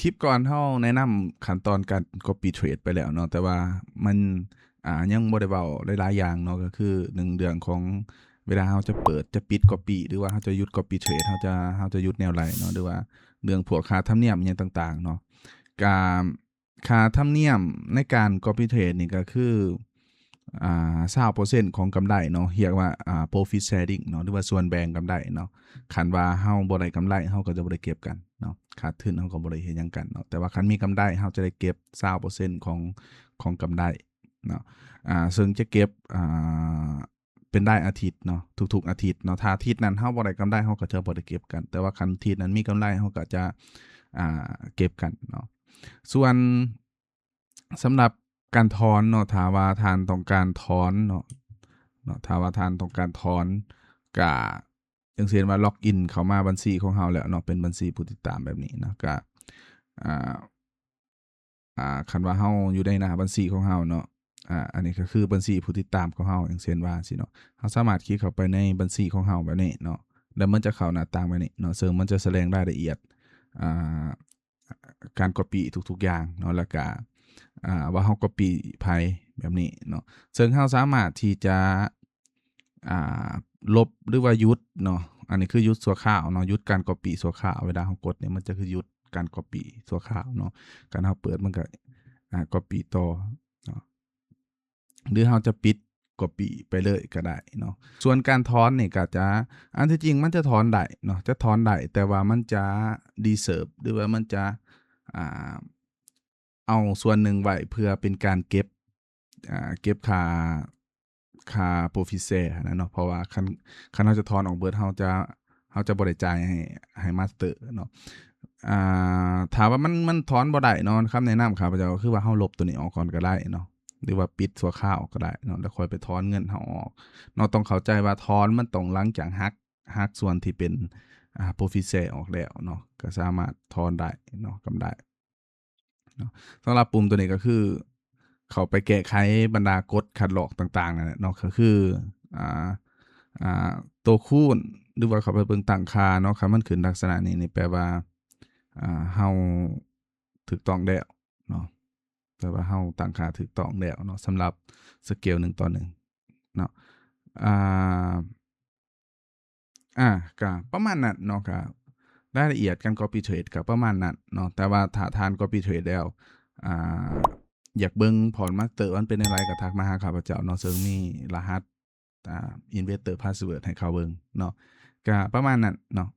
ຄລິບກ່ອນເຮົາແນະນຳຂັ້ນຕອນການ copy trade ໄປແລ້ວເນາະ ແຕ່ວ່າມັນ ອ່າ ຍັງບໍ່ໄດ້ເວົ້າຫຼາຍໆຢ່າງເນາະ ກໍຄືໜຶ່ງເລື່ອງຂອງເວລາເຮົາຈະເປີດ ຈະປິດ copy ຫຼືວ່າເຮົາຈະຢຸດ copy trade ເຮົາຈະ ເຮົາຈະຢຸດແນວໃດເນາະ ຫຼືວ່າເລື່ອງພວກຄ່າທຳນຽມອີ່ຫຍັງຕ່າງໆເນາະ ກະ ຄ່າທຳນຽມໃນການ copy trade ນີ້ກໍຄື ອ່າ ຊາວເປີເຊັນຂອງກຳໄລເນາະ ຮຽກວ່າ ອ່າ profit sharing ເນາະ ຫຼືວ່າສ່ວນແບ່ງກຳໄລເນາະ ຄັນວ່າເຮົາບໍ່ໄດ້ກຳໄລ ເຮົາກໍຈະບໍ່ໄດ້ເກັບກັນເນາະ ຂາດທຶນເຮົາກໍບໍ່ໄດ້ເຮັດຫຍັງກັນເນາະ ແຕ່ວ່າຄັນມີກຳໄລ ເຮົາຈະໄດ້ເກັບຊາວເປີເຊັນຂອງ ຂອງກຳໄລເນາະ ອ່າ ເຊິ່ງຈະເກັບ ອ່າ ເປັນລາຍອາທິດເນາະ ທຸກໆອາທິດເນາະ ຖ້າອາທິດນັ້ນເຮົາບໍ່ໄດ້ກຳໄລ ເຮົາກໍຈະບໍ່ໄດ້ເກັບກັນ ແຕ່ວ່າຄັນອາທິດນັ້ນມີກຳໄລ ເຮົາກໍຈະ ອ່າ ເກັບກັນເນາະ ສ່ວນ ສຳລັບການຖອນເນາະ ຖ້າວ່າທ່ານຕ້ອງການຖອນເນາະ ເນາະ ຖ້າວ່າທ່ານຕ້ອງການຖອນ ກະ ຢ່າງເຊັ່ນວ່າ log in ເຂົ້າມາບັນຊີຂອງເຮົາແລ້ວເນາະ ເປັນບັນຊີຜູ້ຕິດຕາມແບບນີ້ເນາະ ກະ ອ່າ ອ່າ ຄັນວ່າເຮົາຢູ່ໃນໜ້າບັນຊີຂອງເຮົາເນາະ ອ່າ ອັນນີ້ກໍຄືບັນຊີຜູ້ຕິດຕາມຂອງເຮົາ ຢ່າງເຊັ່ນວ່າຊີ້ເນາະ ເຮົາສາມາດຄລິກເຂົ້າໄປໃນບັນຊີຂອງເຮົາແບບນີ້ເນາະ ແລ້ວມັນຈະເຂົ້າໜ້າຕ່າງແບບນີ້ເນາະ ເຊິ່ງມັນຈະສະແດງລາຍລະອຽດ ອ່າ ການ copy ທຸກໆຢ່າງເນາະ ແລ້ວກະ ອ່າ ວ່າເຮົາ copy ໃຜແບບນີ້ເນາະ ເຊິ່ງເຮົາສາມາດທີ່ຈະ ອ່າ ລົບ ຫຼືວ່າຢຸດເນາະ ອັນນີ້ຄືຢຸດຊົ່ວຄາວເນາະ ຢຸດການ copy ຊົ່ວຄາວ ເວລາເຮົາກົດນີ້ ມັນຈະຄືຢຸດການ copy ຊົ່ວຄາວເນາະ ຄັນເຮົາເປີດມັນກໍ ອ່າ copy ຕໍ່ເນາະ ຫຼືເຮົາຈະປິດ copy ໄປເລີຍກໍໄດ້ເນາະ ສ່ວນການຖອນນີ້ກໍຈະ ອັນທີ່ຈິງມັນຈະຖອນໄດ້ເນາະ ຈະຖອນໄດ້ ແຕ່ວ່າມັນຈະ reserve ຫຼືວ່າມັນຈະ ອ່າ ເອົາສ່ວນໜຶ່ງໄວ້ເພື່ອເປັນການເກັບ ອ່າ ເກັບຄ່າ ຄ່າ profit share ຫັ້ນນະເນາະ ເພາະວ່າຄັນ ຄັນເຮົາຈະຖອນອອກເບິດ ເຮົາຈະ ເຮົາຈະບໍ່ໄດ້ຈ່າຍໃຫ້ ໃຫ້ master ເນາະ ອ່າ ຖ້າວ່າມັນ ມັນຖອນບໍ່ໄດ້ເນາະ ຄຳແນະນຳຂ້າພະເຈົ້າກໍຄືວ່າເຮົາລົບໂຕນີ້ອອກກ່ອນກໍໄດ້ເນາະ ຫຼືວ່າປິດຊົ່ວຄາວກໍໄດ້ເນາະ ແລ້ວຄ່ອຍໄປຖອນເງິນເຮົາອອກເນາະ ຕ້ອງເຂົ້າໃຈວ່າຖອນມັນຕ້ອງຫຼັງຈາກຫັກ ຫັກສ່ວນທີ່ເປັນ ອ່າ profit share ອອກແລ້ວເນາະ ກໍສາມາດຖອນໄດ້ເນາະ ກຳໄລ ເນາະ ສຳລັບປຸ່ມໂຕນີ້ກໍຄືເຂົ້າໄປແກ້ໄຂບັນດາກົດຄັດລອກຕ່າງໆນັ້ນແຫຼະເນາະ ກໍຄື ອ່າ ອ່າ ຕົວຄູນ ຫຼືວ່າເຂົ້າໄປເບິ່ງຕັ້ງຄ່າເນາະ ຄັນມັນຂຶ້ນລັກສະນະນີ້ ນີ້ແປວ່າ ອ່າ ເຮົາຖືກຕ້ອງແລ້ວເນາະ ແປວ່າເຮົາຕັ້ງຄ່າຖືກຕ້ອງແລ້ວເນາະ ສຳລັບສະເກວໜຶ່ງຕໍ່ໜຶ່ງເນາະ ອ່າ ອ່າ ກະປະມານນັ້ນເນາະ ກະລາຍລະອຽດການ copy trade ກະປະມານນັ້ນເນາະ ແຕ່ວ່າຖ້າທ່ານ copy trade ແລ້ວ ອ່າ ຢາກເບິ່ງ Pawn Master ວ່າມັນເປັນແນວໃດ ກະທັກມາຫາຂ້າພະເຈົ້າເນາະ ເຊິ່ງມີລະຫັດ ອ່າ Investor Password ໃຫ້ເຂົາເບິ່ງເນາະ ກະປະມານນັ້ນເນາະ